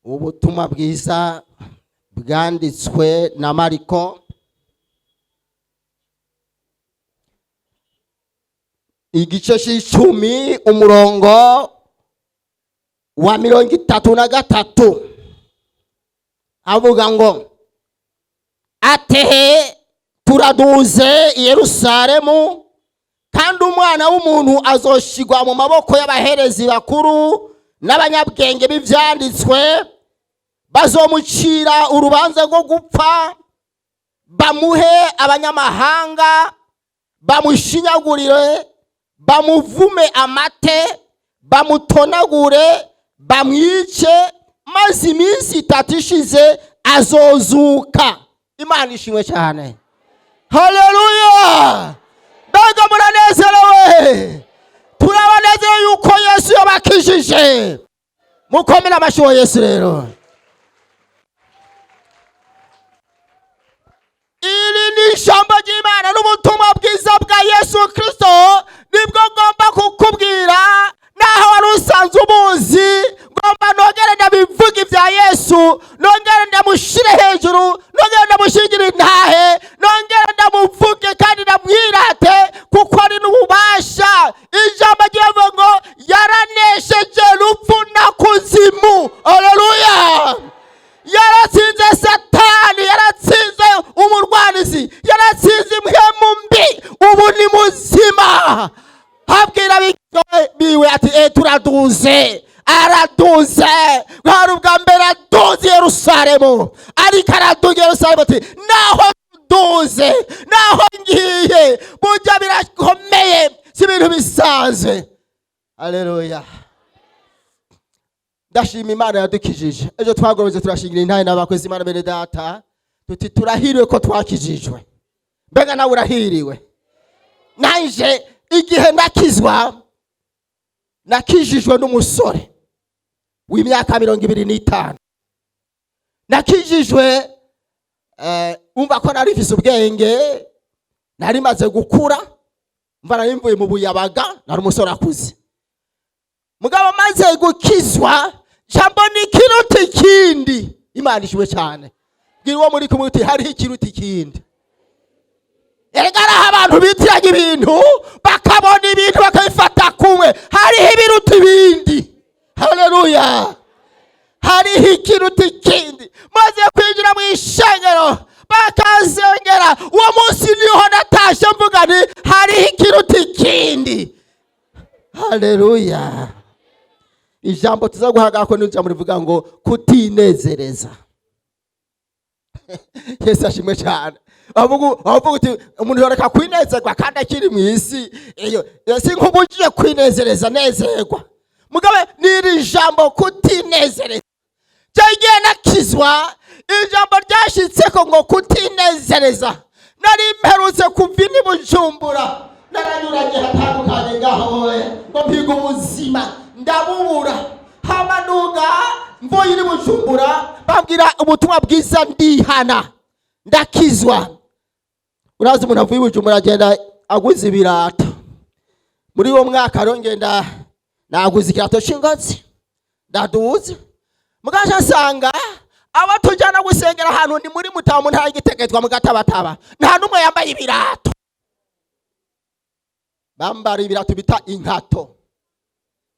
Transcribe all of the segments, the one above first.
Ubutumwa bwiza bwanditswe na Mariko, igice c'icumi, umurongo wa 33, avuga ngo: "Atehe turaduze i Yerusalemu, kandi Umwana w'umuntu azoshigwa mu maboko y'abaherezi bakuru n'abanyabwenge b'ivyanditswe, bazomucira urubanza rwo gupfa, bamuhe abanyamahanga, bamushinyagurire, bamuvume amate, bamutonagure, bamwice, maze iminsi 3 ishize azozuka." Imana ishimwe cyane, haleluya! Mbega muranezerewe? Turabanezerewe yuko Yesu yabakijije. Mukomere amashyi wa Yesu. Rero iri ni ijambo ry'Imana n'ubutumwa bwiza bwa Yesu Kristo, nibwo ngomba kukubwira. Naho wari usanzwe ubuzi, ngomba nongere ndabivuga ibya Yesu, nongere ndamushire hejuru, nongere ndamushingire intahe, nongere ndamuvuge kandi ndamwirate, kuko ari n'ububasha. Ijambo ry'Imana ngo yaranesheje rupfu na kuzimu. Haleluya! Yaratsinze Satani, yaratsinze umurwanizi, yaratsinze impwemu mbi, ubu ni muzima. Habwira biwe ati: "Turaduze." Araduze, bwari ubwa mbere aduze Yerusalemu, ariko araduze Yerusalemu ati: "Naho duze, naho ngiye, burya birakomeye, si ibintu bisanzwe." Haleluya! Ndashima Imana yadukijije. Ejo twagororotse, turashingira intahe n'abakozi Imana, bene data, tuti turahiriwe ko twakijijwe. Mbega nawe urahiriwe? Nanje igihe nakizwa, nakijijwe n'umusore w'imyaka 25. Nakijijwe umva ko nari mfise ubwenge, nari maze gukura, mva nari mvuye mu buyabaga, nari umusore akuze. Mugabo maze gukizwa, jambo ni ikiruta ikindi. Imana ishimwe cyane. Bwira uwo muri kumwe uti: "Hariho ikiruta ikindi." Erega araho abantu bitiranya ibintu, bakabona ibintu bakabifata kumwe. Hariho ibiruta ibindi. Haleluya! Hariho ikiruta ikindi. Maze kwinjira mu ishengero, bakazengera, uwo munsi niho natashe mvuga nti: "Hariho ikiruta ikindi." Haleluya! Ijambo tuza guhagarara ko ni ijambo rivuga ngo kutinezereza. Yesu ashimwe cyane. Bavuga uti umuntu yoreka kwinezerwa kandi akiri mu isi. Iyo si nk'ubugiye kwinezereza, nezerwa. Mugabe n'iri jambo kutinezereza, cyagiye nakizwa, ijambo ryashitseko ngo kutinezereza. Nari mperutse kuva ini Bujumbura, naranyuranye hatandukanye ngaho ngo mpiga ubuzima, ndabubura. Hamanuga mvuye iri Bujumbura, bambwira ubutumwa bwiza, ndihana, ndakizwa. Urazi umuntu avuye i Bujumbura agenda aguze ibirato. Muri uwo mwaka rero ngenda naguze ikirato c'ingozi, ndaduze mugaca nsanga abo tujyana gusengera ahantu ni muri Mutamu, ntara y'Igitegetwa, mu Gatabataba, nta n'umwe yambaye ibirato. Bambara ibirato bita inkato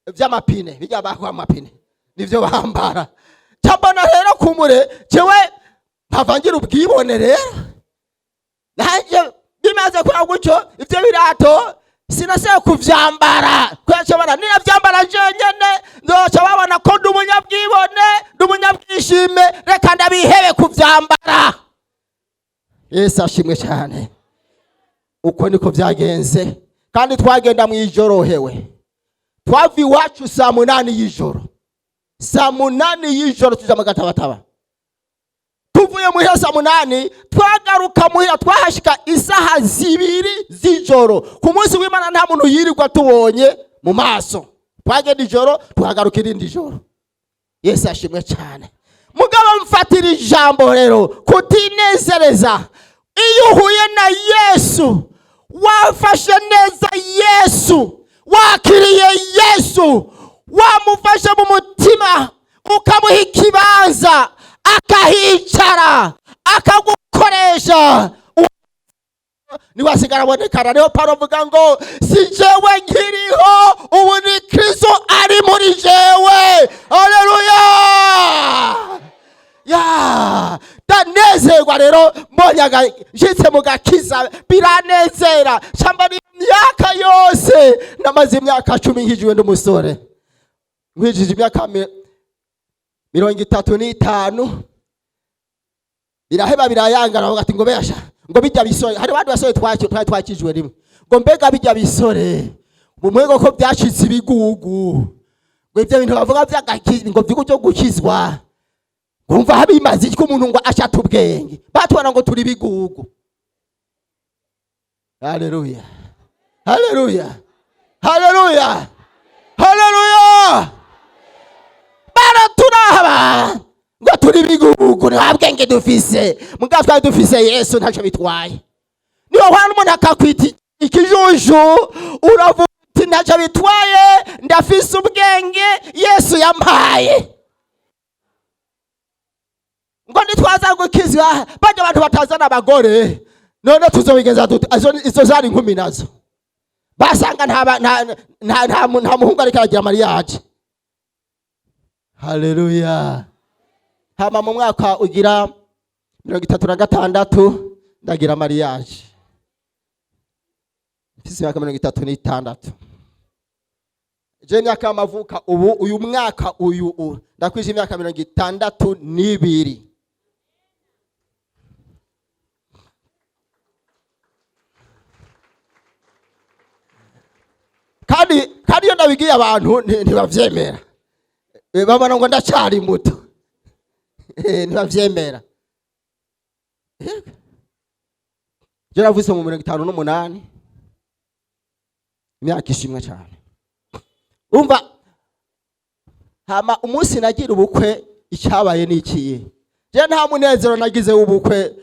vy'amapine, bijya bakwa amapine, nivyo bambara. Cyambona rero kumure jewe nkavangira ubwibone. Rero nanjye bimaze kuba gutyo, ivyo birato sinaseye kuvyambara, kubera ninavyambara jenyene nzoca babona ko ndi umunyabwibone, ndi umunyabwishime. Reka ndabihebe kuvyambara. Yesu ashimwe cyane. Uko niko vyagenze. Kandi twagenda mu ijoro hewe, twava iwacu saa 8 y'ijoro, saa 8 y'ijoro tuja mu Gatabataba. Tuvuye muhira saa 8, twagaruka muhira, twahashika isaha 2 z'ijoro. Ku munsi w'Imana nta muntu yirirwa tubonye mu maso. Twagenda ijoro, tuhagaruka irindi joro. Yesu ashimwe cyane. Mugabo mfatira ijambo rero kutinezereza. Iyo uhuye na Yesu, wafashe neza Yesu, wakiriye Yesu, wamufashe mu mutima. Ukamuha ikibanza, akahicara, akagukoresha, niwasigara abonekana. Niho Pawulo avuga ngo: "Si jewe nkiriho ubu, ni Kristo ari muri jewe." Haleluya! Ya, ndanezerwa rero mbonye nshitse mu gakiza, biranezera. Shamba ni imyaka yose namaze, imyaka 10 nkijwe n'umusore, nkwijije imyaka 35, biraheba birayangana. Bavuga ati ngo besha, ngo bijya bisore, hari abandi basore twari twakijwe rimwe, ngo mbega bijya bisore mu mwego ko byacitse ibigugu, ngo ibyo bintu bavuga by'agakiza, ngo vyugo byo gukizwa, ngumva habimaze iki, ko umuntu ngo ashata ubwenge, batubona ngo turi bigugu. Haleluya, haleluya, haleluya, haleluya! Baraturaba ngo turi bigugu, nta bwenge dufise. Mugabo twari dufise Yesu, ntacyo bitwaye. Niba uhana umuntu akakwita ikijuju, uravuga uti: "Ntacyo bitwaye, ndafise ubwenge Yesu yampaye." Ngo nitwaza gukizwa, bajya abantu batazana abagore, none tuzobigenza dute? Izo zari inkumi nazo basanga nta ba- nta nta nta mu- nta muhungu ariko aragira mariage. Haleluya! Hama mu mwaka ugira 36 ndagira mariage, mfise imyaka 36. Je imyaka y'amavuka ubu, uyu mwaka uyu ndakwije imyaka 62. Kandi iyo ndabigiye abantu ntibavyemera. Babona ngo ndacyari muto. Ntibavyemera. Je navutse mu 58, imyaka ishimwe cyane. Umva, hama umunsi nagira ubukwe, icyabaye ni ikihe? Je nta munezero nagize w'ubukwe.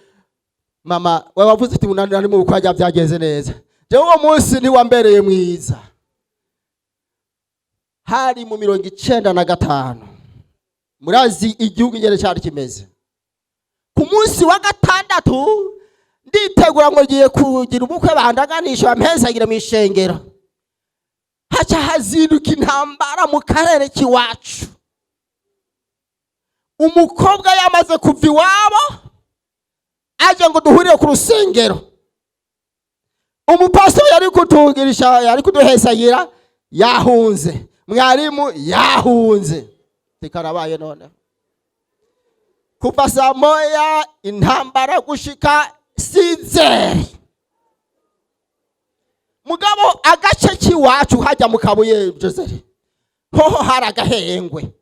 Mama we wavuze uti munani nari mu bukwe, hajya byagenze neza. Jewe uwo munsi ntiwambereye mwiza. Hari mu 95. Murazi igihugu ingene cyari kimeze. Ku munsi wa gatandatu nditegura ngo ngiye kugira ubukwe, bandaganisha, bampezagire mu ishengero. Haca hazinduka intambara mu karere k'iwacu. Umukobwa yamaze kuva iwabo aje ngo duhurire ku rusengero. Umupasiteri yari kutugirisha, yari kuduhesagira, yahunze. Mwarimu yahunze. Tikarabaye none kuva saa 1 intambara gushika 6h. Mugabo agace k'iwacu hajya mu Kabuye Joseph hoho hari agahengwe.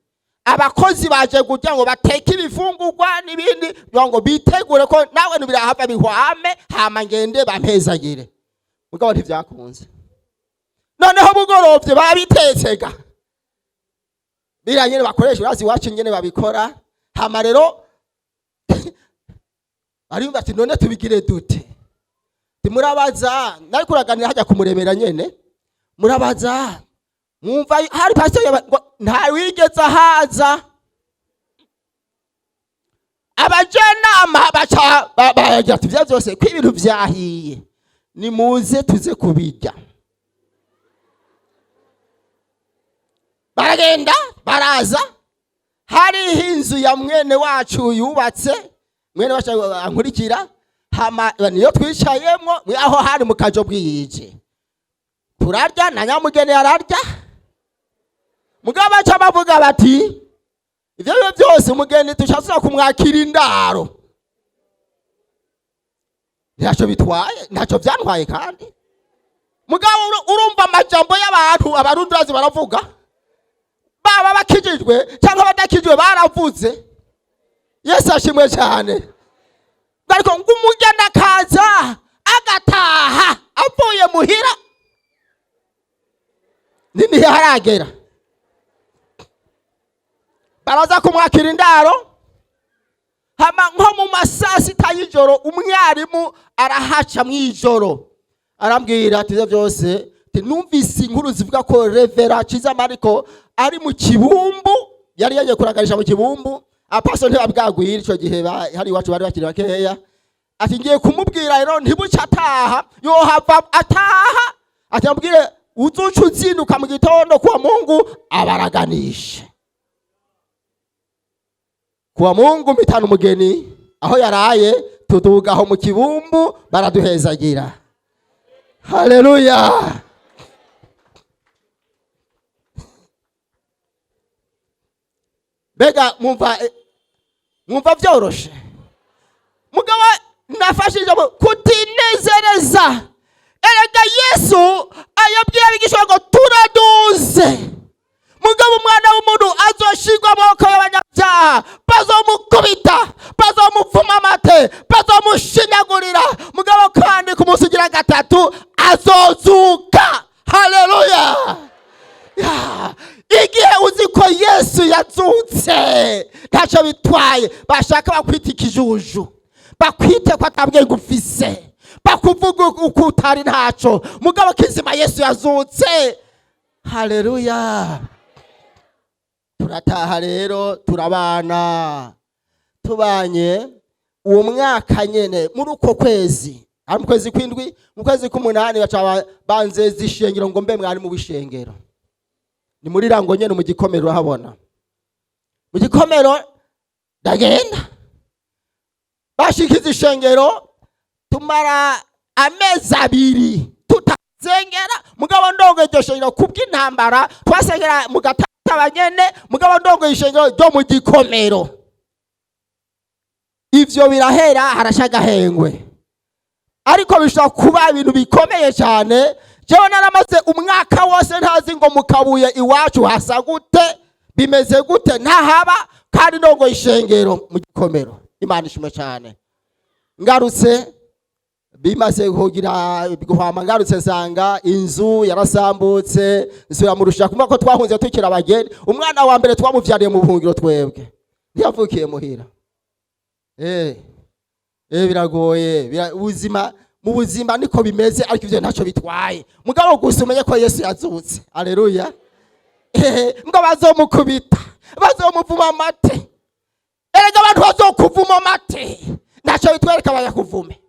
Abakozi baje kugira ngo bateke ibifungurwa n'ibindi, kugira ngo bitegure ko nawe ntibirahava bihwame, hama ngende bampezagire. Mugabo ntivyakunze. Noneho bugorovye babitetsega biriya nyene bakoresha, urazi iwacu nyene babikora. Hama rero bariyumva ati: "None tubigire dute?" Timurabaza, nari kuraganira hajya kumuremera nyene, murabaza mwumva hari pasiteri ngo nta wigeze ahaza. Abajenama baca bagira ati: "Ivyo vyose ko ibintu vyahiye, nimuze tuze kubirya." Baragenda baraza. Hariho inzu ya mwene wacu yubatse, mwene wacu ankurikira. Hama niyo twicayemwo aho hari mu kajo bwije, turarya na nyamugeni ararya. Mugabo baca bavuga bati: "Ivyo byo byose, umugeni tushobora kumwakira indaro." Ntacyo bitwaye, ntacyo byantwaye. Kandi mugabo urumva amajambo y'abantu, Abarundi urazi baravuga, baba bakijijwe cyangwa badakijijwe, baravuze. Yesu ashimwe cyane. Ariko ngo umugeni akaza agataha avuye muhira ntiharagera, baraza kumwakira indaro. Hama nko mu masaa 6 y'ijoro umwarimu arahaca mw'ijoro, arambwira ati: "Ivyo byose, ati numvise inkuru zivuga ko Reverend Ciza Mariko ari mu Kibumbu." Yari yagiye kuragarisha mu Kibumbu. Apaso ntibabwagwira ico gihe, hari iwacu bari bakiri bakeya. Ati ngiye kumubwira rero, ntibuce ataha, yohava ataha. Ati amubwire uzuca uzinduka mu gitondo kuwa Mungu abaraganishe. Kuwa Mungu mpitana umugeni aho yaraye, tuduga aho mu Kibumbu, baraduhezagira. Haleluya! Mbega mwumva vyoroshe? Mugabo nafashije kutinezereza. Erega Yesu ayabwiye abigishwa ngo turaduze, mugabo umwana w'umuntu azoshirwa amaboko y'abanyabyaha, bazomukubita, bazomuvuma amate, bazomushinyagurira, mugabo kandi ku munsi ugira gatatu azozuka. Haleluya! Igihe uzi ko Yesu yazutse, ntacyo bitwaye. Bashaka bakwita ikijuju, bakwite ko atabwenge ufise, bakuvuga uko utari, ntaco. Mugabo kizima Yesu yazutse. Haleluya! Turataha rero, turabana. Tubanye uwo mwaka nyene, muri uko kwezi, ari mu kwezi kw'indwi, mu kwezi k'umunani baca banzeza ishengero ngo mbe mwari mu bishengero. Ni muri Rango nyene, mu Gikomero urahabona. Mu Gikomero ndagenda, bashikiza ishengero, tumara amezi 2 tutasengera. Mugabo ndongo iryo shengero kubw'intambara, twasengera mu Gatata nyene, mugabo ndongo ishengero ryo mu Gikomero. Ivyo birahera, harasha agahengwe, ariko bishobora kuba ibintu bikomeye cyane. Jewe naramaze umwaka wose ntazi ngo mukabuye iwacu hasa gute, bimeze gute, ntahaba, kandi ndongo ishengero mu Gikomero. Imana ishimwe cyane. Ngarutse bimaze kugira guhama, ngarutse nsanga inzu yarasambutse, nsubira mu rushaka. Kumva ko twahunze tukiri abageni, umwana wa mbere twamuvyariye mu buhungiro, twebwe ntiyavukiye muhira. Biragoye, ubuzima, mu buzima niko bimeze, ariko ivyo ntacyo bitwaye. Mugabo gusa umenye ko Yesu yazutse. Haleluya! Ngo bazomukubita, bazomuvuma amate. Erega abantu bazokuvuma amate, ntacyo bitwereka, bayakuvume.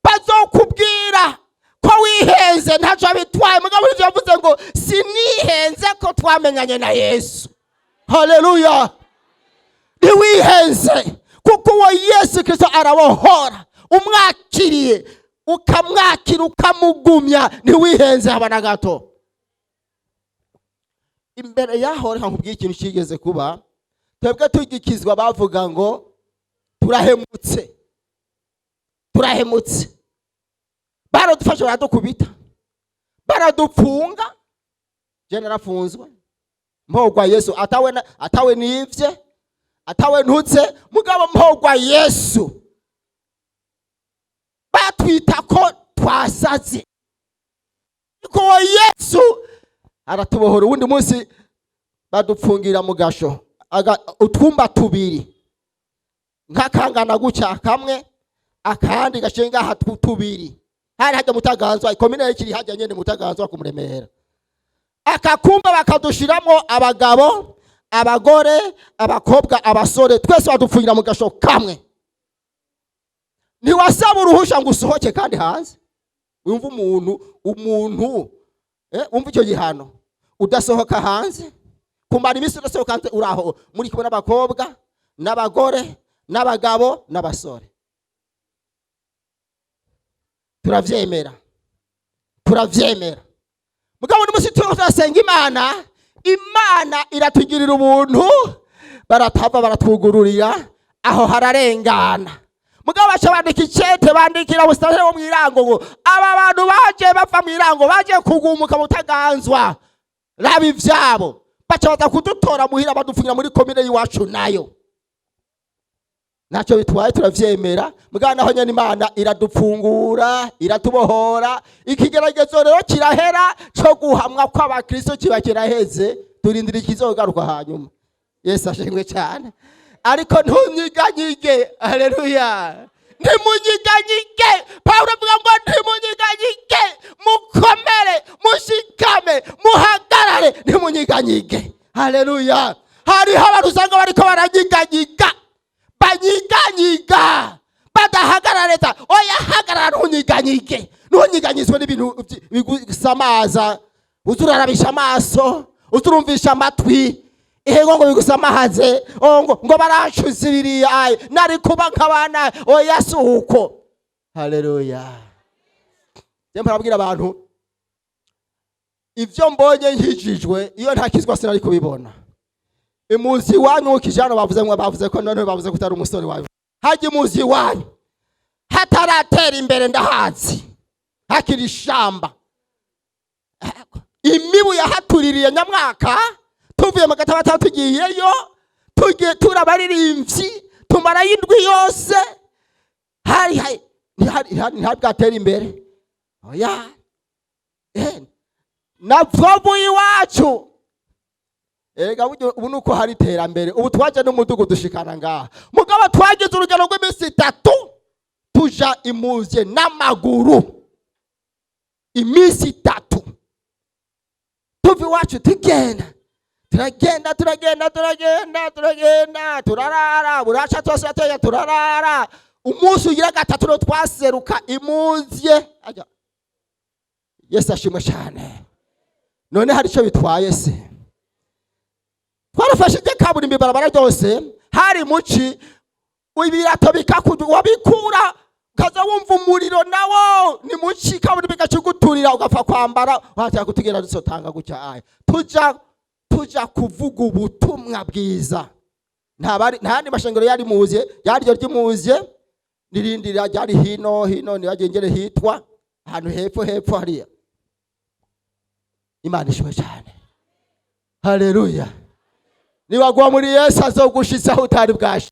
Bazokubwira ko wihenze, ntacyo bitwaye. Mugabo ivyo yavuze ngo sinihenze ko twamenyanye na Yesu. Haleluya! Ntiwihenze, kuko uwo Yesu Kristo arabohora. Umwakiriye, ukamwakira, ukamugumya, ntiwihenze haba na gato. Imbere yaho reka nkubwire ikintu kigeze kuba. Twebwe tugikizwa bavuga ngo turahemutse, turahemutse. Baradufashe, baradukubita, baradupfunga. Je narafunzwe mpogwa Yesu, atawe nivye, atawe ntutse, mugabo mpogwa Yesu. Batwita ko twasaze, ariko uwo Yesu aratubohora. Uwundi munsi badupfungira mu gasho, utwumba tubiri nk'akangana gutya kamwe, akandi gashinga aha, tubiri. Hari hajya Mutaganzwa, ikomine kiri hajya nyene Mutaganzwa kumuremera. Akakumba bakadushiramo abagabo, abagore, abakobwa, abasore, twese badupfungira mu gasho kamwe. Ntiwasaba uruhusha ngo usohoke kandi hanze. Wumva umuntu, wumva icyo gihano, udasohoka hanze kumara iminsi, udasohoka hanze, uraho muri kumwe n'abakobwa n'abagore n'abagabo n'abasore. Turavyemera, turavyemera. Mugabo uno munsi turiko turasenga Imana, Imana iratugirira ubuntu, baratava baratwugururira aho, hararengana. Mugabo baca bandika icete, bandikira busitanteri wo mw'irango ngo aba bantu baje bava mw'irango, baje kugumuka Mutaganzwa, raba ivyabo. Baca baza kudutora muhira, badupfungira muri komine y'iwacu nayo. Ntacyo bitwaye, turavyemera. Mugabo naho nyene Imana iradupfungura, iratubohora. Ikigeragezo rero kirahera, co guhamwa kw'abakristo kiba kiraheze, turindira ikizogaruka hanyuma. Yesu ashimwe cyane. Ariko ntunyiganyige. Haleluya! Ntimunyiganyige. Pawulo avuga ngo ntimunyiganyige, mukomere, mushikame, muhagarare, ntimunyiganyige. Haleluya! Hariho abantu usanga bariko baranyiganyiga, banyiganyiga badahagarara leta. Oya, hagarara, ntunyiganyige, ntunyiganyizwe n'ibintu bigusamaza. Uza urarabisha amaso, uza urumvisha amatwi, ihego ngo bigusamahaze. Oh, ngo barancuza biriya, ayi nari kuba nk'abana. Oya, si uko. Haleluya! Njye mparabwira abantu ibyo mbonye nkijijwe, iyo ntakizwa sinari kubibona. Imuzi iwanyu ukijana, bavuze ngo bavuze ko none bavuze ko utari umusore wawe. Hajya imuzi iwanyu hataratera imbere, ndahazi hakiri ishamba, imibu yahatuririye nyamwaka. Tuvuye mu Gatabata tugiyeyo, tugiye turabaririmbyi, tumarayo indwi yose. Hari ntihari bwatera imbere. Oya, navwovuye iwacu. Erega burya ubu nuko hari iterambere, ubu twaje n'umudugudu dushikana ngaha. Mugabo twagize urugendo rw'iminsi 3 tuja imuze n'amaguru, iminsi 3 tuva iwacu tugenda, turagenda, turagenda, turagenda, turagenda, turarara, buraca, twose tujya turarara. Umunsi ugira gatatu no twaseruka imuzye. Ajya. Yesu ashimwe cyane. None hari icyo bitwaye se? Twarafashe iryo kaburimbo, ibarabara ryose hari muci, ibirato bikakudu wabikura, ukaza wumva umuriro nawo ni muci, kaburimbo igacuguturira, ugapfa kwambara wataka kutugera dusotanga gutya. Aya tuja kuvuga ubutumwa bwiza. Nta bari, nta yandi mashengero yari muze, yari ryo ry'imuze n'irindi ryari hino hino, ntibagengere hitwa ahantu hepfo hepfo hariya. Imana ishimwe cyane. Haleluya! Niwagwa muri Yesu, azogushitsa aho utari bwashe.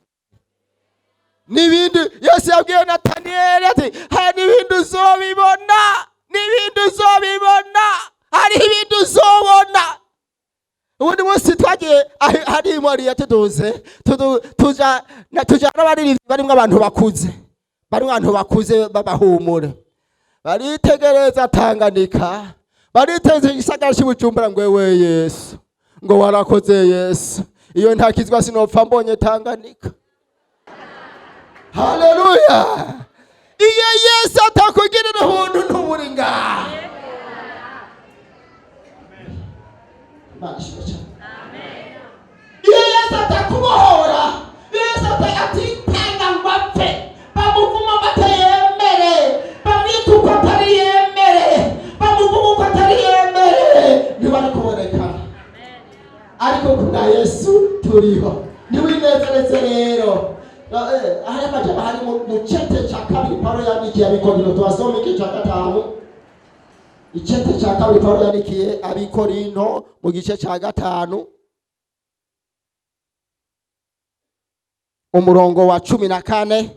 N'ibindi Yesu yabwiye Nataniyeli ati: "Hari n'ibindi uzobibona, n'ibindi uzobibona, hariho ibindi uzobona." Ubundi munsi twagiye hari moriya, tuduze tuja tuja n'abaririmbyi barimwo abantu bakuze, barimwo abantu bakuze b'abahumure, baritegereza Tanganyika, baritegereza igisagara cy'Ibujumbura, ngo: "Ewe Yesu," ngo: "warakoze Yesu, iyo ntakizwa sinopfa mbonye Tanganyika." Haleluya! Iyo Yesu atakugirira ubuntu, ntuburi ngaha. Imana ishimwe cyane. Iyo Yesu atakubohora, iyo Yesu atitanga ngo apfe, bamuvuma ngo atayemere, bamwita uko atari yemere, bamuvuga uko atari yemere, ntibari kuboneka. Ariko kubwa Yesu turiho. Ntiwinezereze rero. Hari amajambo hari mu cete cya kabiri Pawulo yandikiye Abikorinto. Tubasome igice cya gatanu, icete cya kabiri Pawulo yandikiye Abikorinto mu gice cya gatanu, umurongo wa 14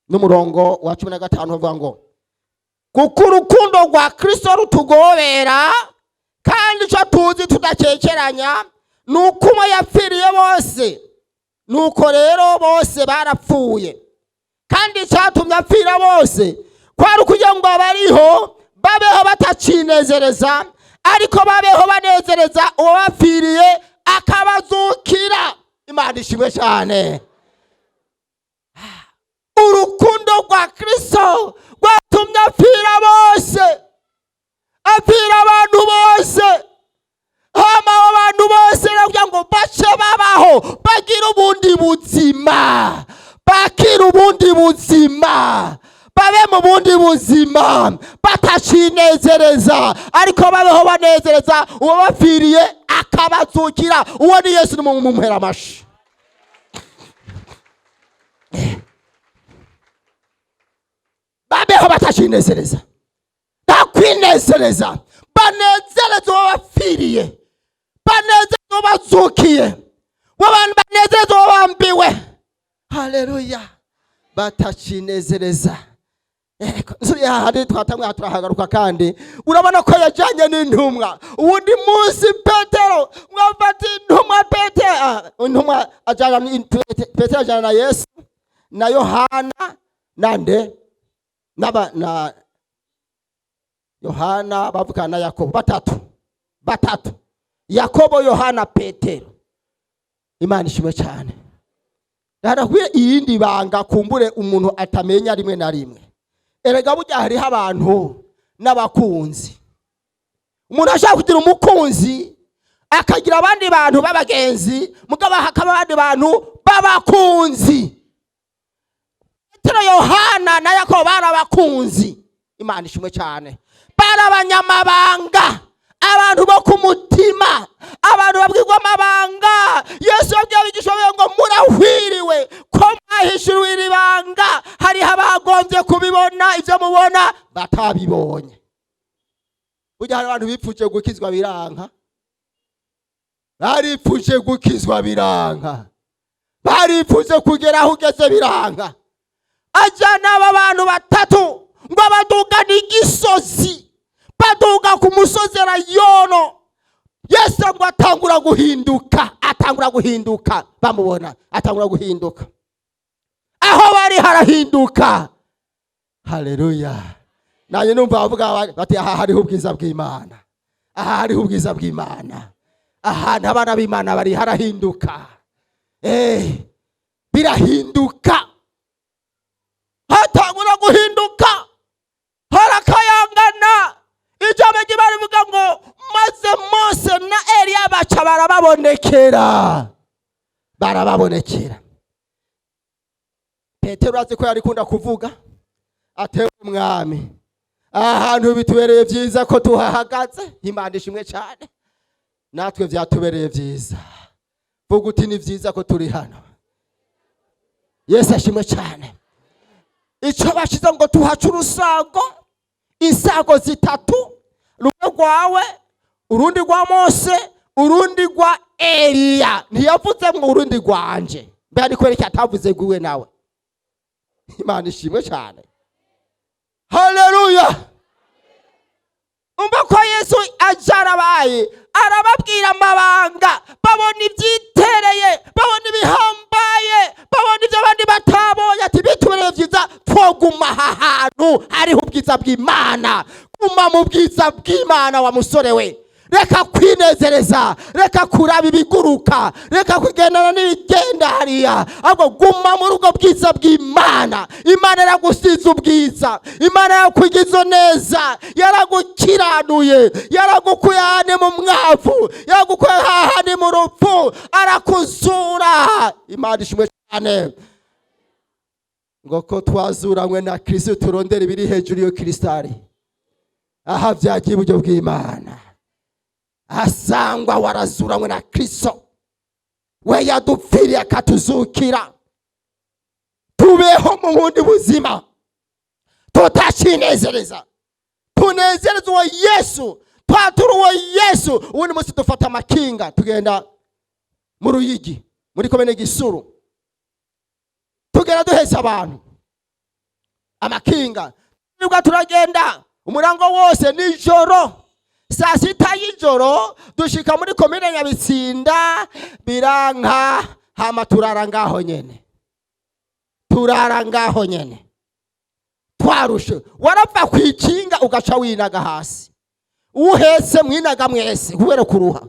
n'umurongo wa 15, uvuga ngo: "Kuko urukundo rwa Kristo rutugobera, kandi icyo tuzi tudakekeranya ni uko umwe yapfiriye bose, nuko rero bose barapfuye. Kandi icyatumye apfira bose kwari ukugira ngo abariho babeho batacinezereza, ariko babeho banezereza uwabapfiriye akabazukira." Imana ishimwe cyane. Urukundo rwa Kristo rwatumye apfira bose, apfira abantu bose, hama abo bantu bose kugira ngo bace babaho, bagire ubundi buzima, bakire ubundi buzima, babe mu bundi buzima batacinezereza, ariko babeho banezereza uwabapfiriye akabazukira. Uwo ni Yesu. Nimumuhera amashi. Babeho batacinezereza, nta kwinezereza, banezereza uwabapfiriye, banezereza uwabazukiye, banezereza uwabambiwe. Haleluya! Batacinezereza. Eko, nsubiye hahandi twatanguye, turahagaruka. Kandi urabona ko yajyanye n'intumwa. Uwundi munsi Petero mwafata intumwa, Petero, intumwa ajyana Petero ajyana na Yesu na Yohana nande naba na Yohana bavukana na Yakobo, batatu batatu. Yakobo, Yohana, Petero. Imana ishimwe cyane. Narakwiye iyindi banga kumbure umuntu atamenya rimwe na rimwe. Erega burya hariho abantu n'abakunzi. Umuntu ashaka kugira umukunzi, akagira abandi bantu b'abagenzi, mugabo hakaba abandi bantu b'abakunzi. Petero, Yohana na Yakobo bari abakunzi. Imana ishimwe cyane. Bari abanyamabanga, abantu bo ku mutima, abantu babwirwa amabanga. Yesu yabwiye abigishwa be ngo murahwiriwe ko mwahishuriwe iri banga, hariho abagombye kubibona ibyo mubona batabibonye. Burya hari abantu bipfuje gukizwa biranka, baripfuje gukizwa biranka, baripfuje kugera aho ugeze biranka. Ajyana aba bantu batatu ngo badugane igisozi, baduga ku musozi Elayono. Yesu ngo atangura guhinduka, atangura guhinduka, bamubona atangura guhinduka, aho bari harahinduka. Haleluya! Nanjye numva bavuga bati aha hariho ubwiza bw'Imana, aha hariho ubwiza bw'Imana, ahantu abana b'Imana bari harahinduka. Birahinduka, hatangura guhinduka, harakayangana. Ijambo ry'Imana rivuga ngo maze Mose na Eliya baca barababonekera, barababonekera. Petero azi ko yarikunda kuvuga atewe umwami, ahantu bitubereye byiza ko tuhahagaze. Imana ishimwe cyane, natwe byatubereye byiza. Vuga uti ni byiza ko turi hano. Yesu ashimwe cyane. Icyo bashize ngo tuhace urusago, insago zitatu, rumwe rwawe, urundi rwa Mose, urundi rwa Eliya. Ntiyavuze ngo urundi rwanje. Mbega ni kubera iki atavuze rwiwe nawe? Imana ishimwe cyane. Haleluya! Umva ko Yesu aje arabaye arababwira amabanga, babona ibyitereye, babona ibihambaye, babona ibyo abandi batabonye. Ati bitubereye byiza twoguma aha hantu hariho ubwiza bw'Imana. Guma mu bwiza bw'Imana wa musore we. Reka kwinezereza, reka kuraba ibiguruka, reka kugendana n'ibigenda hariya, ahubwo guma muri ubwo bwiza bw'Imana. Imana yaragusize ubwiza, Imana yakugize neza, yaragukiranuye, yaragukuye ahandi mu mwavu, yaragukuye hahandi mu rupfu, arakuzura. Imana ishimwe cyane. Ngo ko twazuranywe na Kristo, turondera ibiri hejuru iyo Kristo ari, aha byagiye iburyo bw'Imana. Asangwa warazuranywe na Kristo, we yadupfiriye akatuzukira, tubeho mu bundi buzima tutacinezereza, tunezereza uwo Yesu, twatura uwo Yesu. Ubundi munsi dufata amakinga tugenda mu Ruyigi, muri komine Gisuru, tugenda duheza abantu amakinga. Nibwo turagenda umurango wose nijoro, saa sita y'ijoro dushika muri komine Nyabitsinda, biranka. Hama turara ngaho nyene, turara ngaho nyene twarushe. Warapfa kwikinga ugaca winaga hasi, uhetse mwinaga mwese kubera kuruha.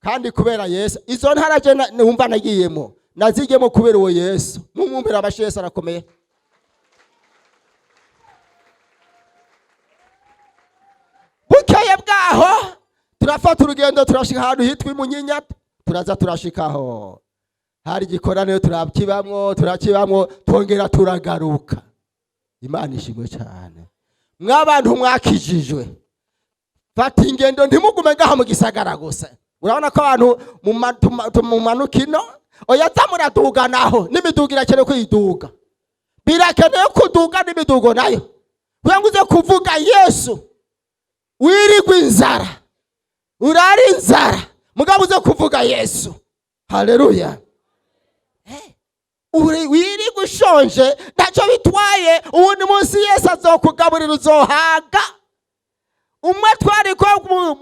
Kandi kubera Yesu, izo ntara je numva nagiyemo, nazigiyemo kubera uwo Yesu. Mumwumvira abashi, Yesu arakomeye. Bukeye bwaho turafata urugendo, turashika ahantu hitwa Imunyinya, turaza turashikaho hari igikoraniro, turakibamwo, turakibamwo, twongera turagaruka. Imana ishimwe cyane. Mwabantu mwakijijwe, fata ingendo, ntimugume ngaha mu gisagara gusa. Urabona ko abantu mumanuka ino, oya za muraduga naho, n'imiduga irakenewe kuyiduga, birakenewe kuduga n'imidugo nayo, kugira ngo uze kuvuga Yesu. Wirigwa inzara, urara inzara, mugabo uze kuvuga Yesu. Haleluya! Wirigwa ushonje ntacyo bitwaye, uwundi munsi Yesu azokugaburira, uzohaga. Umwe twari ko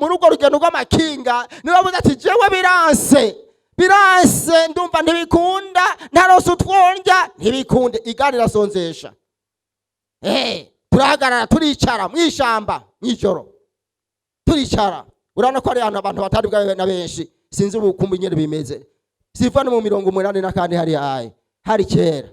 muri urwo rugendo rw'amakinga niwe avuze ati jewe biranse, biranse, ndumva ntibikunda, ntarose utwondya, ntibikunde, igare irasonzesha. Turahagarara, turicara mw'ishamba mw'ijoro, turicara. Urabona ko ari ahantu abantu batari bwabe na benshi. Sinzi ubukumbu nyene bimeze, siva no mu 80 n'akandi hari aye hari kera.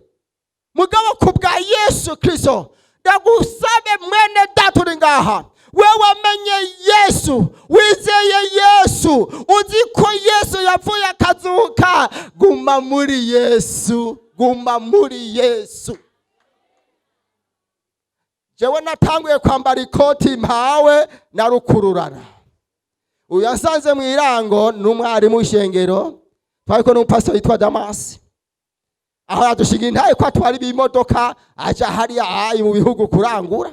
Mugabo ku bwa Yesu Kristo, ndagusabe mwene data uri ngaha, we wamenye Yesu, wizeye Yesu, uzi ko Yesu yapfuye akazuka, guma muri Yesu, guma muri Yesu. Jewe natanguye kwambara ikoti mpawe na rukururana. Uyu yasanze mu irango n'umwarimu w'ishengero, twariko n'umupasiteri yitwa Damasi, aho yadushinga intaye ko atwara ibimodoka aja hariya ayi mu bihugu kurangura.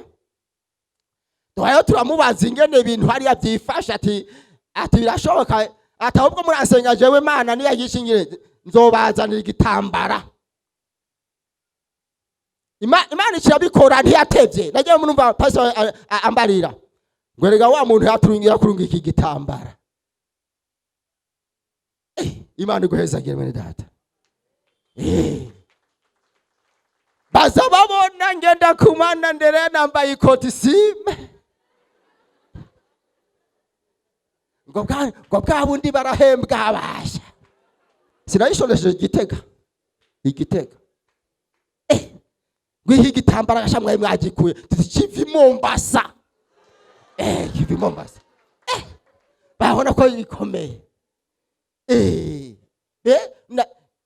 Tubayeho turamubaza ingene ibintu hariya byifashe, ati birashoboka, ati ahubwo muransenga, jewe Imana niyagishingire nzobazanira igitambara. Imana ikirabikora, ntiyatevye. Nagiye murumva pastor ambarira ngo erega wa muntu yaturungiye iki gitambara. Imana iguhezagire mwene data. Baza babona ngenda kumana ndere nambaye ikoti sime, ngo bwa bundi barahembwa abasha. Sinayishonesheje igitega igitega. Ngwiha igitambara gasha mwari mwagikuye, tuti kiva i Mombasa. Kiva i Mombasa. Babona ko bikomeye.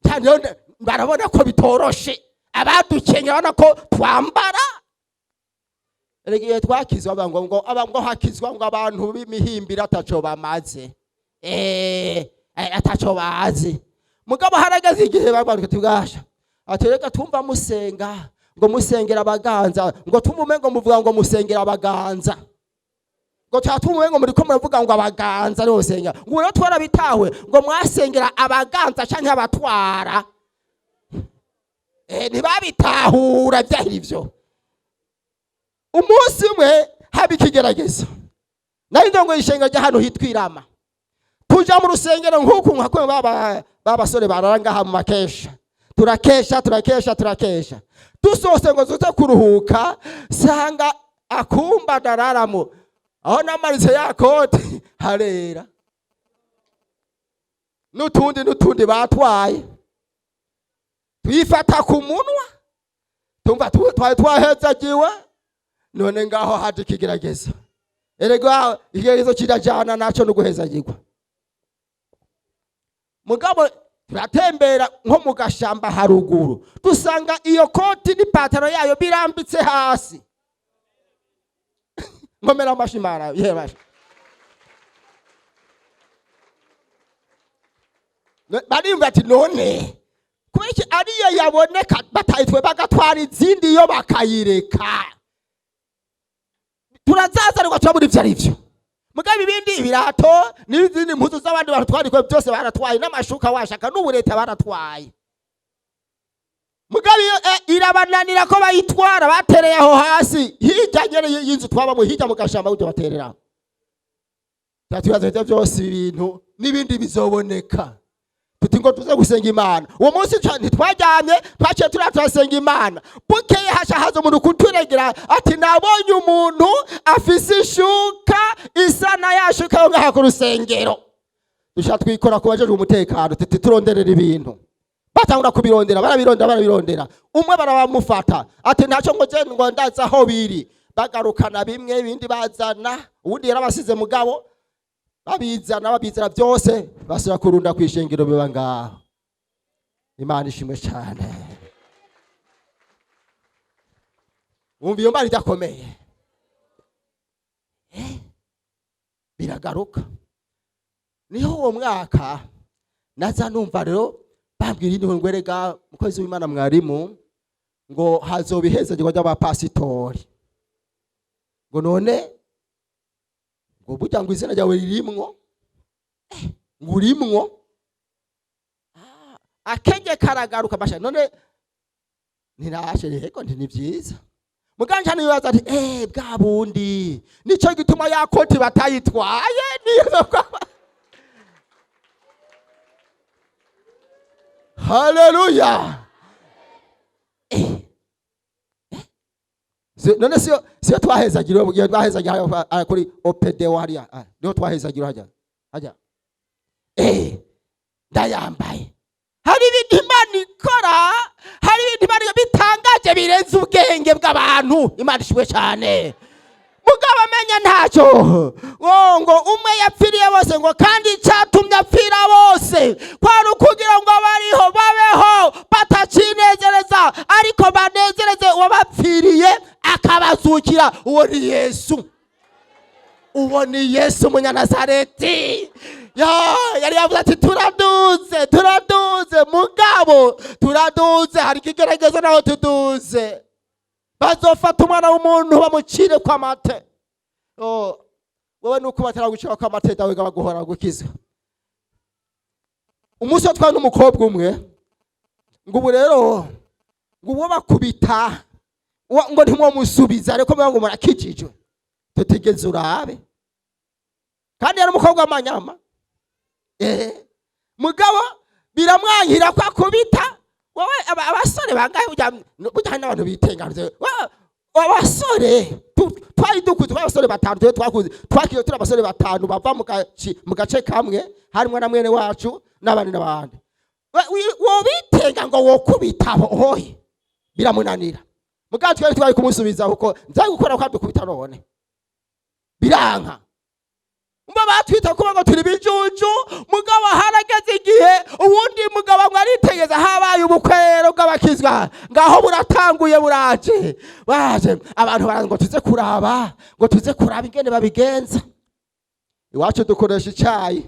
Cyane barabona ko bitoroshe, abadukenye babona ko twambara. Erega igihe twakizwa bavuga ngo aba ngo hakizwa ngo abantu b'imihimbira ataco bamaze, ataco bazi. Mugabo harageze igihe bavuga ati bwasha, ati reka twumva musenga ngo musengera abaganza, ngo twumve ngo muvuga ngo musengera abaganza, ngo twumve ngo muriko muravuga ngo abaganza aribo musenga, ngo rero twarabitawe ngo mwasengera abaganza canke abatwara. Ntibabitahura vyari ivyo. Umunsi umwe haba ikigeragezo, nari ndongoye ishenga rya hano hitwa Irama, tuja mu rusengero nk'uku nka kumwe ba basore barara ngaha mu makesha, turakesha turakesha turakesha, dusohotse ngo tuze kuruhuka, sanga akumba ndararamo aho namaritse ya koti harera, n'utundi n'utundi batwaye, twifata ku munwa, tumva twari twahezagiwe. None ngaho haje ikigeragezo. Erega ikigeragezo kirajana naco no guhezagirwa. Mugabo turatembera nko mu gashamba haruguru, dusanga iyo koti n'ipataro yayo birambitse hasi. Nkomera amashi Imana ihe mashi. Bariyumva ati none kubera iki ariyo yaboneka batayitwe bagatwara izindi yo bakayireka? Turazazanirwa turabura ivyo ari vyo. Mugabo ibindi ibirato n'izindi mpuzu z'abandi bantu twariko byose baratwaye, n'amashuka washaka n'ubureta baratwaye. Mugabo iyo irabananira ko bayitwara, batereye aho hasi hirya nyene y'inzu twabamo, hirya mu gashamba gutyo baterera. Turatwibaza ivyo byose ibintu n'ibindi bizoboneka, tuti ngo tuze gusenga Imana. Uwo munsi ntitwaryamye, twaciye turiya turasenga Imana. Bukeye haca haza umuntu kuturegera ati nabonye umuntu afise ishuka isa na ya shuka yo ngaha ku rusengero. Duca twikora ku bajejwe umutekano, tuti turonderera ibintu. Batangura kubirondera, barabirondera barabirondera, umwe barabamufata ati ntacyo ngo je ngo ndazi aho biri. Bagarukana bimwe, ibindi bazana, uwundi yarabasize, mugabo babizana babizana byose, basubira kurunda kwishengero biba ngaho. Imana ishimwe cyane. Wumva iyo mbari idakomeye. Biragaruka. Niho uwo mwaka naza numva rero bambwira indi ngo erega mukozi w'Imana mwarimu ngo hazoba ihezagirwa ry'abapasitori, ngo none ngo burya ngo izina ryawe ririmwo, ngo urimwo. Akenge karagaruka basha none ntirashe rego, nti ni byiza. Muganja nibaza ati bwa bundi nico gituma ya koti batayitwaye niyo kwa. Haleluya. None siyo twahezagiriwe igihe twahezagiriwe kuri OPD hariya, niho twahezagiriwe hajya hajya. Ndayambaye. Hari ibintu Imana ikora, hari ibintu Imana bitangaje birenze ubwenge bw'abantu. Imana ishimwe cyane. Mugabo amenya ntacyo ngo umwe yapfiriye bose, ngo kandi icyatumye apfira bose kwari ukugira ngo abariho babeho batacinezereza, ariko banezereze uwabapfiriye akabazukira. Uwo ni Yesu, uwo ni Yesu Umunyanazareti. Ya, yari yavuze ati: "Turaduze, turaduze." Mugabo turaduze, hari ikigeragezo naho tuduze. Bazofata umwana w'umuntu bamucire kwa mate. Oh, wowe nuko bataragucira kwa mate, dawe baguhora gukiza. Umunsi watwaye n'umukobwa umwe, ngo ubu rero ngo uwo bakubita ngo ntimwomusubiza, ariko muvuga ngo murakijijwe. Tutigeze urabe, kandi yari umukobwa w'amanyama. Mugabo biramwankira ko akubita. Wowe abasore bangahe burya hari n'abantu bitenganuze. Abasore twari dukuze, twari abasore batanu. Twe twakuze, twakiye turi abasore batanu bava mu gace kamwe, harimwo na mwene wacu n'abandi n'abandi. Wobitenga ngo wokubita hohe, biramunanira. Mugabo twari twari kumusubiza, kuko nza gukora ko adukubita none biranka. Mba batwita kuba ngo turi bijuju. Mugabo harageze igihe uwundi mugabo ngo aritegeza, habaye ubukwero bw'abakizwa, ngaho buratanguye, buraje baje abantu baraza ngo tuze kuraba, ngo tuze kuraba ingene babigenza. Iwacu dukoresha icyayi,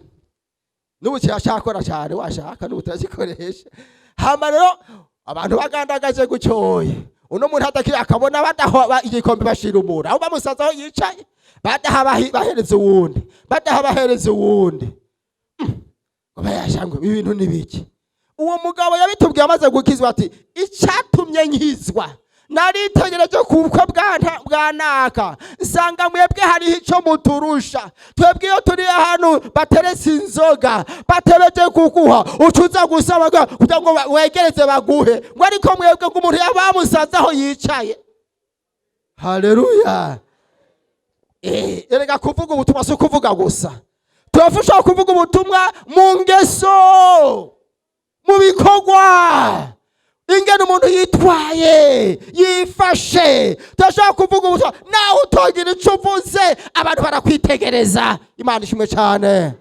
n'ubu kirashakora cyane, washaka n'ubu turagikoresha. Hama rero abantu bagandagaje gutyoye, uno muntu adakiri akabona badaha igikombe, bashira umuntu aho bamusaza aho yicaye, badaha bahereza uwundi, badaha bahereza uwundi. Ngo bayasha ngo ibi bintu ni biki? Uwo mugabo yabitubwiye amaze gukizwa, ati: "Icyatumye nkizwa, naritegereje ku bukwe bwa naka, nsanga mwebwe hariho icyo muturusha. Twebwe iyo turi ahantu bateretse inzoga, batebeje kuguha, ucuza gusaba kugira ngo wegereze baguhe." Ngo ariko mwebwe ngo umuntu yabamusaze aho yicaye. Haleluya! Erega kuvuga ubutumwa si ukuvuga gusa. Turafasha kuvuga ubutumwa mu ngeso, mu bikorwa, ingene umuntu yitwaye, yifashe. Turashobora kuvuga ubutumwa nawe utogira icyo uvuze, abantu barakwitegereza. Imana ishimwe cyane.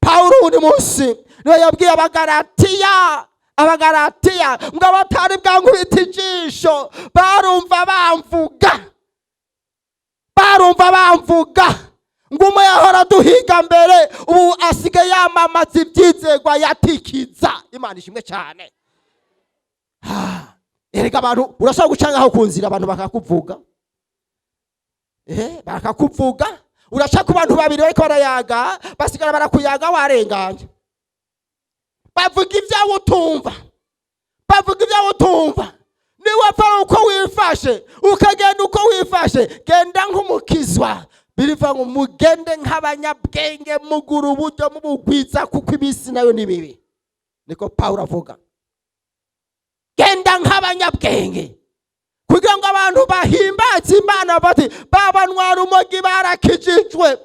Pawulo uwundi munsi niwe yabwiye Abagaratiya, Abagaratiya ngo abatari bwankubita ijisho barumva bamvuga, barumva bamvuga, ngo umwe yahora duhiga mbere, ubu asigaye yamamaza ibyizegwa yatikiza. Imana ishimwe cyane. Erega abantu urashobora guca ngaho ku nzira, abantu bakakuvuga, bakakuvuga. Uraca ku bantu babiri bariko barayaga, basigara barakuyaga warenganye, bavuga ibyawe utumva, bavuga ibyawe utumva. Niwapfa uko wifashe, ukagenda uko wifashe, genda nk'umukizwa. Birivuga ngo mugende nk'abanyabwenge, mugura uburyo mubugwiza, kuko iminsi nayo ni mibi. Niko Pawulo avuga. Genda nk'abanyabwenge kugira ngo abantu bahimbaze Imana, bati: "Babanwara umogi barakijijwe,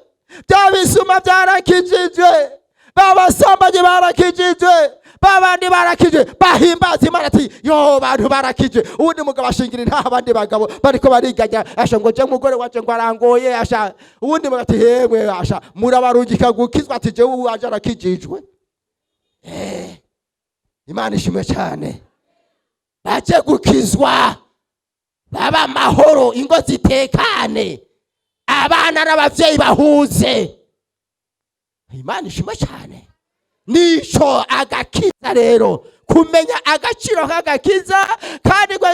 bya bisuma byarakijijwe, babasambanyi barakijijwe, babandi barakijwe." Bahimbaza Imana ati: "Yo, bantu barakijwe." Uwundi mugabo ashingira intaha abandi bagabo bariko bariganya, asha ngo je mugore waje ngo arangoye. Asha uwundi mugabo ati: "Hemwe, asha murabarungika gukizwa." Ati: "Jewe uwaje arakijijwe." Imana ishimwe cyane. Baje gukizwa, baba amahoro, ingo zitekane, abana n'abavyeyi bahuze. Imana ishimwe cyane. Nico agakiza rero, kumenya agaciro k'agakiza, kandi ko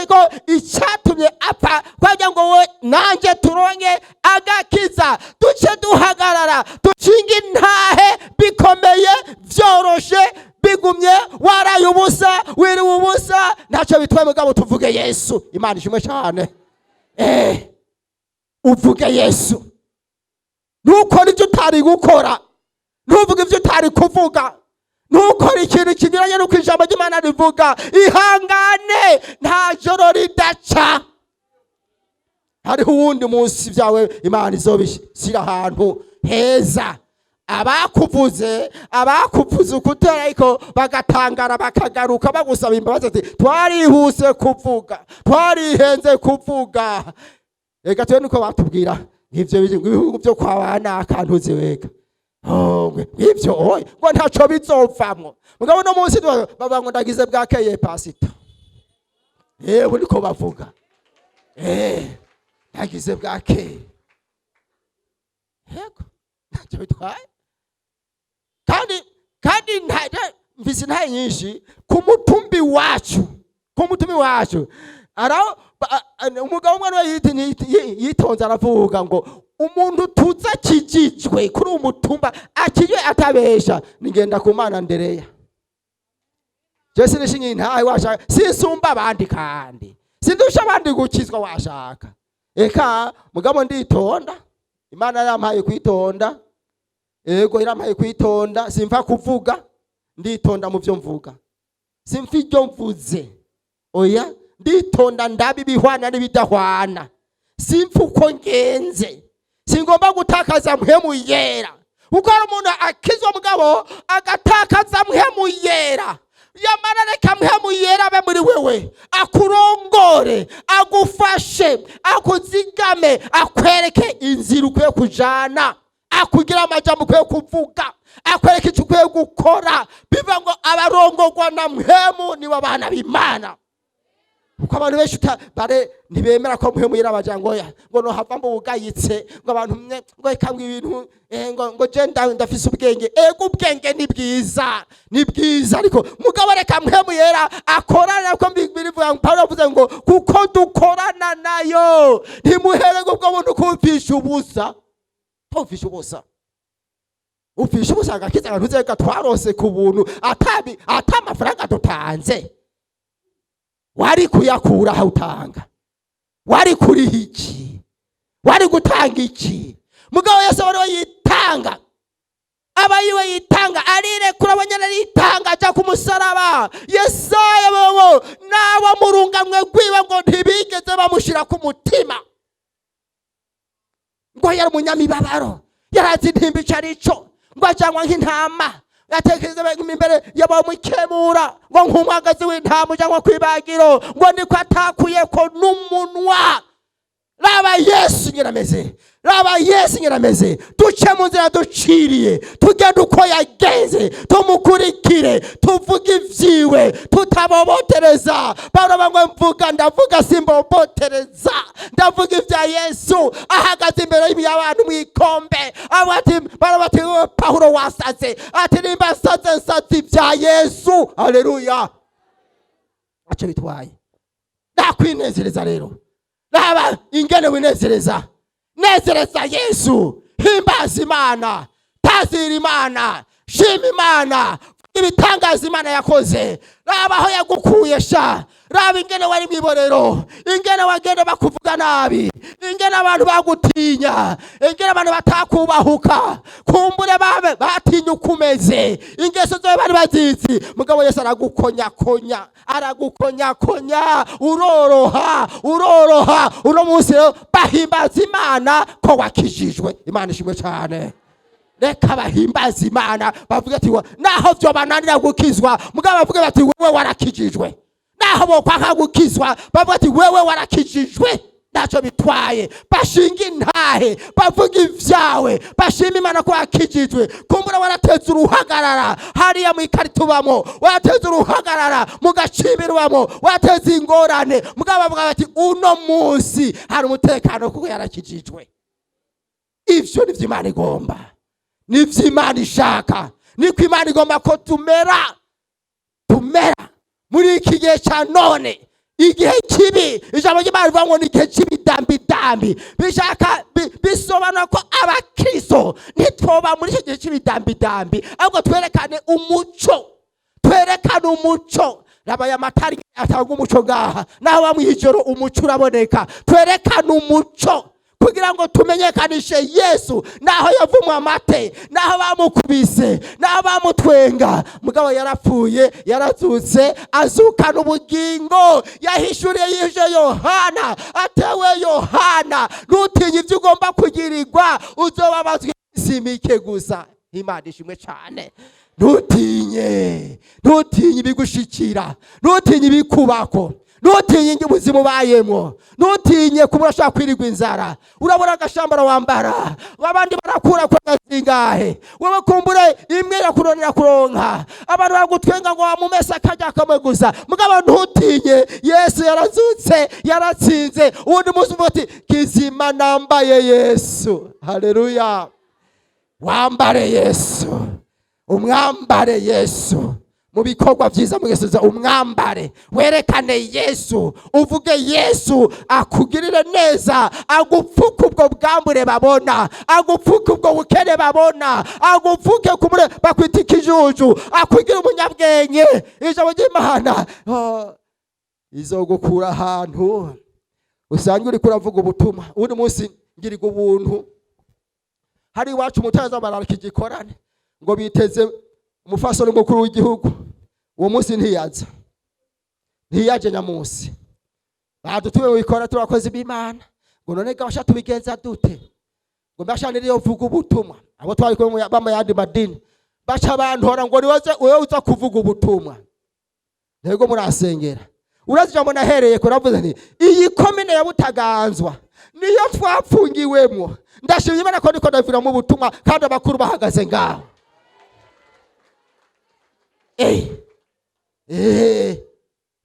icyatumye apfa kugira ngo we nanjye turonke agakiza, duce duhagarara, ducinge intahe bikomeye, byoroshe, bigumye. Waraye ubusa, wiriwe ubusa, ntacyo bitwaye, mugabo tuvuge Yesu. Imana ishimwe cyane. Uvuge Yesu, ntukore ibyo utari gukora, ntuvuge ibyo utari kuvuga, ntukore ikintu kinyuranye n'uko ijambo ry'Imana rivuga. Ihangane, nta joro ridaca. Hariho uwundi munsi byawe Imana izobishyira ahantu heza. Abakuvuze, abakuvuze ukutera, ariko bagatangara, bakagaruka bagusaba imbabazi, ati: "Twarihuse kuvuga, twarihenze kuvuga." Reka twe niko batubwira nk'ivyo ibihugu byo kwa banaka, ntuzi wega. Oh, ngivyo oya, ngo ntaco bizovamwo. Mugabo no munsi bavuga ngo: "Ndagize bwakeye, pasita." Yewe, niko bavuga, ndagize bwakeye. Yego, ntacyo bitwaye. Kandi mfise intahe nyinshi ku mutumbi wacu, ku mutumbi wacu. Umugabo umwe niwe yitonze aravuga ngo umuntu tuza akijijwe kuri uwo mutumba, akijwe atabesha, nigenda ku Mana Ndereya. Je sinishinga intahe, washaka sinsumba abandi, kandi sindusha abandi gukizwa, washaka. Eka mugabo nditonda, Imana yampaye kwitonda. Ego, irampaye kwitonda, simva kuvuga, nditonda mu byo mvuga, simva ibyo mvuze, oya, nditonda, ndaba ibihwana n'ibidahwana, simva uko ngenze, singomba gutakaza Mpwemu Yera, kuko hari umuntu akizwa mugabo agatakaza Mpwemu Yera. Yamara reka Mpwemu Yera abe muri wewe, akurongore, agufashe, akuzigame, akwereke inzira ukwiye kujana, akugira amajambo ukwiye kuvuga, akwereke icyo ukwiye gukora. Biva ngo abarongorwa na Mpwemu nibo abana b'Imana, kuko abantu benshi bare ntibemera ko Mpwemu Yera baja ngo oya, ngo nohava mbugayitse, ngo abantu mwe, ngo reka, ngo ibintu ngo je ndafise ubwenge. Ego, ubwenge ni bwiza, ni bwiza, ariko mugabo reka Mpwemu Yera akorana, ko birivuga. Pawulo yavuze ngo kuko dukorana nayo, ntimuhere ubwo buntu kumvisha ubusa, kumvisha ubusa, upfisha ubusa agakiza abantu twarose ku buntu, atabi ata amafaranga dutanze. Wari kuyakura aho utanga? Wari kuriha iki? Wari gutanga iki? Mugabo Yesu aba ariwe yitanga, aba yiwe yitanga, arirekura abanyene, aritanga, aja ku musaraba. Yesaya bobo nabo murungamwe rwiwe ngo ntibigeze bamushira ku mutima, ngo yari umunyamibabaro, yarazi intimba ico arico, ngo ajanwa nk'intama atekereza imbere y'abamukebura, ngo nk'umwagazi w'intama ujanwa kw'ibagiro, ngo niko atakuyeko n'umunwa. Raba Yesu nyine ameze, raba Yesu nyine ameze. Duce mu nzira duciriye, tugende uko yagenze, tumukurikire, tuvuge ibyiwe tutabobotereza. Pawulo bamwe mvuga, ndavuga simbobotereza, ndavuga ibya Yesu. Ahagaze imbere y'abantu mu ikombe, abo ati bara bati: "Pawulo wasaze." Ati: "Nimba nsaze, nsaze ibya Yesu." Haleluya! Aco bitwaye nakwinezereza rero, raba ingene winezereza. Nezereza Yesu, himbaza Imana, tazira Imana, shima Imana, ibitangaza Imana yakoze. Raba aho yagukuye sha, raba ingene wari mw'iborero, ingene wagenda bakuvuga nabi, ingene abantu bagutinya, ingene abantu batakubahuka, kumbure babe batinya uko umeze, ingeso zawe bari bazizi. Mugabo Yesu aragukonyakonya, aragukonyakonya, uroroha, uroroha. Uno munsi rero bahimbaza Imana ko wakijijwe. Imana ishimwe cyane. Reka bahimbaze Imana, bavuge ati naho vyobananira gukizwa, mugabo bavuge bati: "Wewe warakijijwe." Naho bokwaka gukizwa, bavuga ati: "Wewe warakijijwe." Ntacyo bitwaye, bashinga intahe, bavuga ibyawe, bashima Imana ko wakijijwe. Kumbura warateze uruhagarara hariya mu ikarita ubamo, warateze uruhagarara mu gacibiro ubamo, warateze ingorane, mugabo bavuga bati: "Uno munsi hari umutekano kuko yarakijijwe." Ivyo nivyo Imana igomba, nivyo Imana ishaka, niko Imana igomba ko tumera, tumera muri iki gihe cya none, igihe kibi. Ijambo ry'Imana rivuga ngo ni igihe cy'ibidambidambi. Bishaka bisobanura ko abakristo ntitwoba muri icyo gihe cy'ibidambidambi, ahubwo twerekane umuco, twerekane umuco. Raba aya matara atanga umuco ngaha, naho wa mw'ijoro umuco uraboneka. Twerekane umuco Kugira ngo tumenyekanishe Yesu, naho yavumwe amate, naho bamukubise, naho bamutwenga, mugabo yarapfuye, yarazutse, azukana ubugingo. Yahishuriye yije Yohana, atewe Yohana, ntutinye ibyo ugomba kugirirwa, uzobabazwa iminsi mike gusa. Imana ishimwe cyane. Ntutinye, ntutinye ibigushikira, ntutinye ibikubako, ntutinye ubuzima ubayemo, ntutinye kuba urashobora kwirirwa inzara. Urabona agashambara wambara, abandi barakura kuri zingahe, wewe kumbure imwe irakunanira kuronka. Abantu baragutwenga ngo wamumesa akarya kamwe gusa. Mugabo ntutinye, Yesu yarazutse, yaratsinze. Uwundi munsi uvuga uti: "Kizima nambaye Yesu." Haleluya! Wambare Yesu, umwambare Yesu mu bikorwa byiza, mugesoza umwambare, werekane Yesu, uvuge Yesu, akugirire neza, agupfuke ubwo bwambure babona, agupfuke ubwo bukene babona, agupfuke kumure bakwita ikijuju, akugire umunyabwenge. Ijambo ry'Imana, oh, izogukura ahantu usanga uriko uravuga ubutumwa. Uwundi munsi ngirirwa ubuntu hari iwacu umutaza, bararika igikorane ngo biteze umufasoni mukuru w'igihugu. Uwo munsi ntiyaza, ntiyaje nyamunsi. Badutume mu bikora, turakoze b'Imana, ngo none gabasha tubigenza dute? Ngo mbasha niriyo vuga ubutumwa. Abo twari kumwe bama yandi madini baca bantora ngo niwaze wewe uza kuvuga ubutumwa. Ntego murasengera. Urazi ijambo nahereye ko navuze nti: "Iyi komine ya Butaganzwa niyo twapfungiwemwo. Ndashimye Imana ko niko ndaviramo ubutumwa kandi abakuru bahagaze ngaho."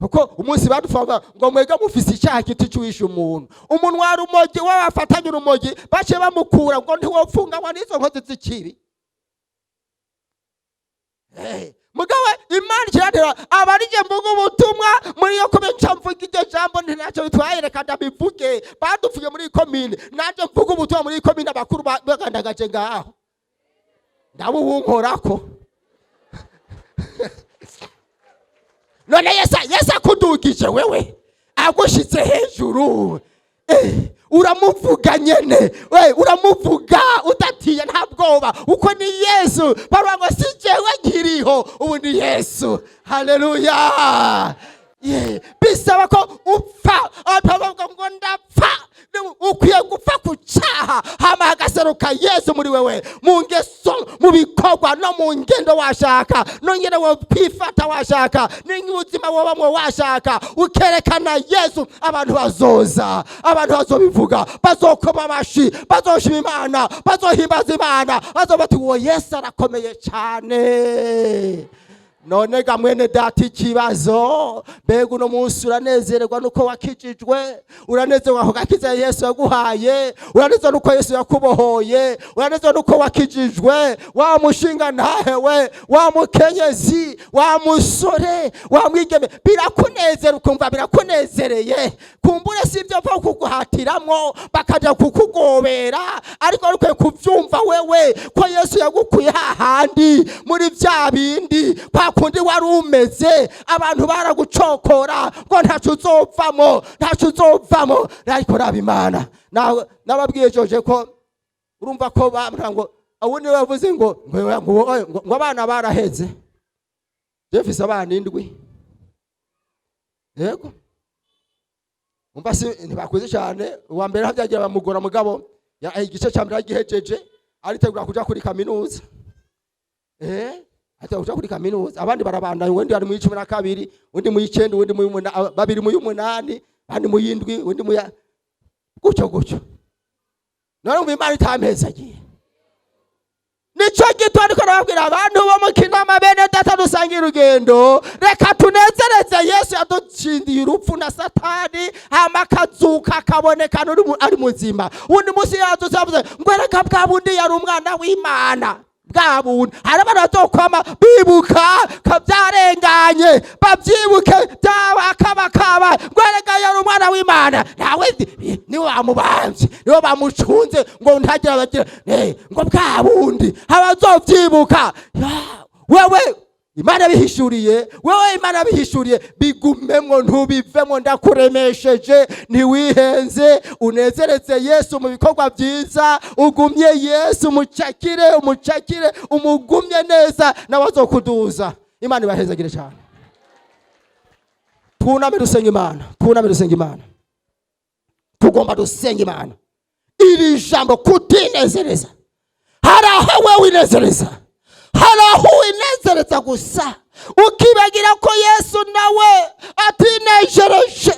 Kuko umunsi badufanga ngo mwega mufise icyaha giti cyuwishe umuntu, umuntu wa rumogi wabafatanye urumogi, baciye bamukura ngo ntiwopfunganywa n'izo nkozi z'ikibi. Mugabo Imana ikiratera abarije mvuga ubutumwa muri iyo komine. Nca mvuga iryo jambo, nti ntacyo bitwaye, reka ndabivuge. Badufuye muri iyi komine, nanjye mvuga ubutumwa muri iyi komine, abakuru bagandagaje ngaho, ndabubunkorako. None Yesu akudugije wewe, agushitse hejuru, uramuvuga nyene, we uramuvuga udatiye, nta bwoba, uko ni Yesu. Baruwa ngo si jewe nkiriho ubu, ni Yesu. Haleluya! Yeah. Bisaba ko upfa. Abantu bavuga ngo ndapfa, ukwiye gupfa ku cyaha, hama hagaseruka Yesu muri wewe, mu ngeso, mu bikorwa no mu ngendo washaka, nongere wo kwifata washaka, n'ubuzima wobamwo washaka, ukerekana Yesu. Abantu bazoza, abantu bazobivuga, bazokoma amashi, bazoshima Imana, bazohimbaza Imana, bazoba bati: "Uwo Yesu arakomeye cyane." None ga mwene data, ikibazo: mbega uno munsi uranezererwa nuko wakijijwe? Uranezerwa ku gakiza Yesu yaguhaye? Uranezerwa nuko Yesu yakubohoye? Uranezerwa nuko wakijijwe? Wa mushinga ntahewe, wa mukenyezi, wa musore, wa mwigeme, birakunezera, ukumva birakunezereye? Kumbure si ibyo bva kuguhatiramwo bakaja kukugobera, ariko ukwiye kuvyumva wewe ko Yesu yagukuye hahandi muri bya bindi, kwa kundi wari umeze, abantu baragucokora ngo ntaco uzovamo, ntaco uzovamo. Ariko raba Imana. Nababwiye joje ko urumva ko bambwira ngo ubundi bavuze ngo abana baraheze. Je mfise abana 7. Yego, umva, si ntibakuze cyane. Uwa mbere havyagira bamugora, mugabo igice cya mbere yagihejeje, aritegura kuja kuri kaminuza. Aritegura kuja kuri kaminuza. Abandi barabandanya, uwundi ari mu 12, undi mu 9, uwundi mu babiri mu 8, abandi mu 7, uwundi mu ya gutyo gutyo. None umva, Imana itampezagiye? Nico gito ariko nababwira abantu bo mu Kinama, bene data dusangira urugendo, reka tunezereze Yesu yadutsindiye urupfu na Satani, hama akazuka, akaboneka ari muzima. Uwundi munsi yazutse, yavuze ngo: "Erega bwa bundi yari umwana w'Imana." Bwa bundi hari abantu bazokwama bibuka ko byarenganye, babyibuke byabakabakaba, ngo erega yari umwana w'Imana. Ntawe niwe bamubambye, niwe bamucunze ngo ntagira bagira, ngo bwa bundi abazovyibuka. Ya, wewe Imana yabihishuriye wewe, Imana yabihishuriye, bigumemwo, ntubivemo. Ndakuremesheje, ntiwihenze, unezereze Yesu mu bikorwa byiza, ugumye Yesu, umucakire, umucakire, umugumye neza, nawe azokuduza. Imana ibahezagire cyane. Twuname dusenga Imana, twuname dusenga Imana. Tugomba dusenga Imana. Iri jambo kutinezereza, hari aho wewe winezereza, hari aho winezereza gusa, ukibagira ko Yesu nawe atinejereje,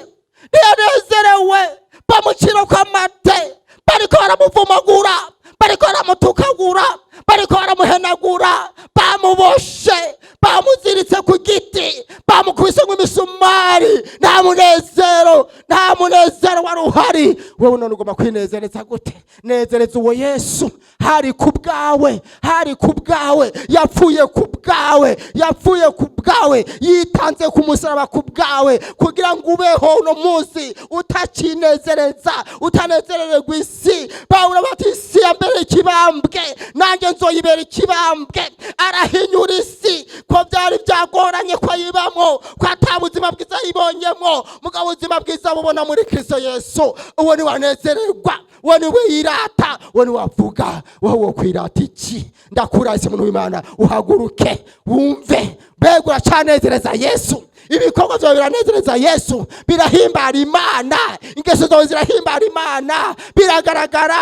ntiyanezerewe. Bamucira ko amate, bariko baramuvumagura, bariko baramutukagura, bariko baramuhenagura, bamuboshe, bamuziritse ku giti, bamukubise nk'imisumari. Nta munezero, nta munezero wari uhari. Wewe none ugomba kwinezereza gute? Nezereza uwo Yesu. Hari ku bwawe, hari ku bwawe yapfuye, ku bwawe yapfuye, ku bwawe yitanze ku musaraba, ku bwawe kugira ngo ubeho uno munsi utakinezereza, utanezerererwa isi. Pawulo bati: "Isi ya mbere ikibambwe, nanjye nzoyibera ikibambwe." Arahinyura isi ko byari byagoranye ko ayibamo, ko ata buzima bwiza yibonyemo. Mugabo ubuzima bwiza bubona muri Kristo Yesu. Uwo ni wanezererwa, uwo ni we yirata, uwo ni wavuga. Wowe wo kwirata iki? Ndakurahise, umuntu w'Imana, uhaguruke wumve. Mbega uracanezereza Yesu? Ibikorwa byawe biranezereza Yesu, birahimbara Imana? Ingeso zawe zirahimbara Imana? Biragaragara,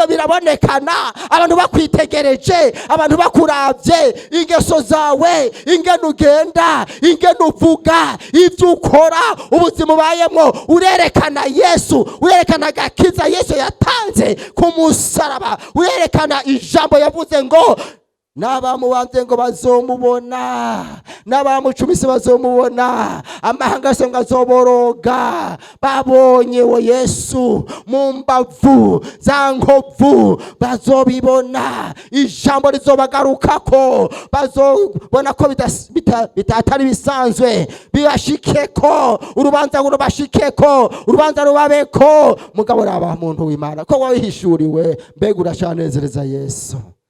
birabonekana, abantu bakwitegereje, abantu bakuravye, ingeso zawe, ingene ugenda, ingene uvuga, ibyo ukora, ubuzima ubayemo, urerekana Yesu, urerekana agakiza Yesu yatanze ku musaraba, urerekana ijambo yavuze ngo n'abamubanze ngo bazomubona, n'abamucumise bazomubona, amahanga yose ngo azoboroga babonye wo Yesu mu mbavu za nkovu. Bazobibona, ijambo rizobagarukako, bazobona ko bitatari bisanzwe. Bibashikeko, urubanza rubashikeko, urubanza rubabeko. Mugabo raba, muntu w'Imana, ko wabihishuriwe, mbega uracanezereza Yesu?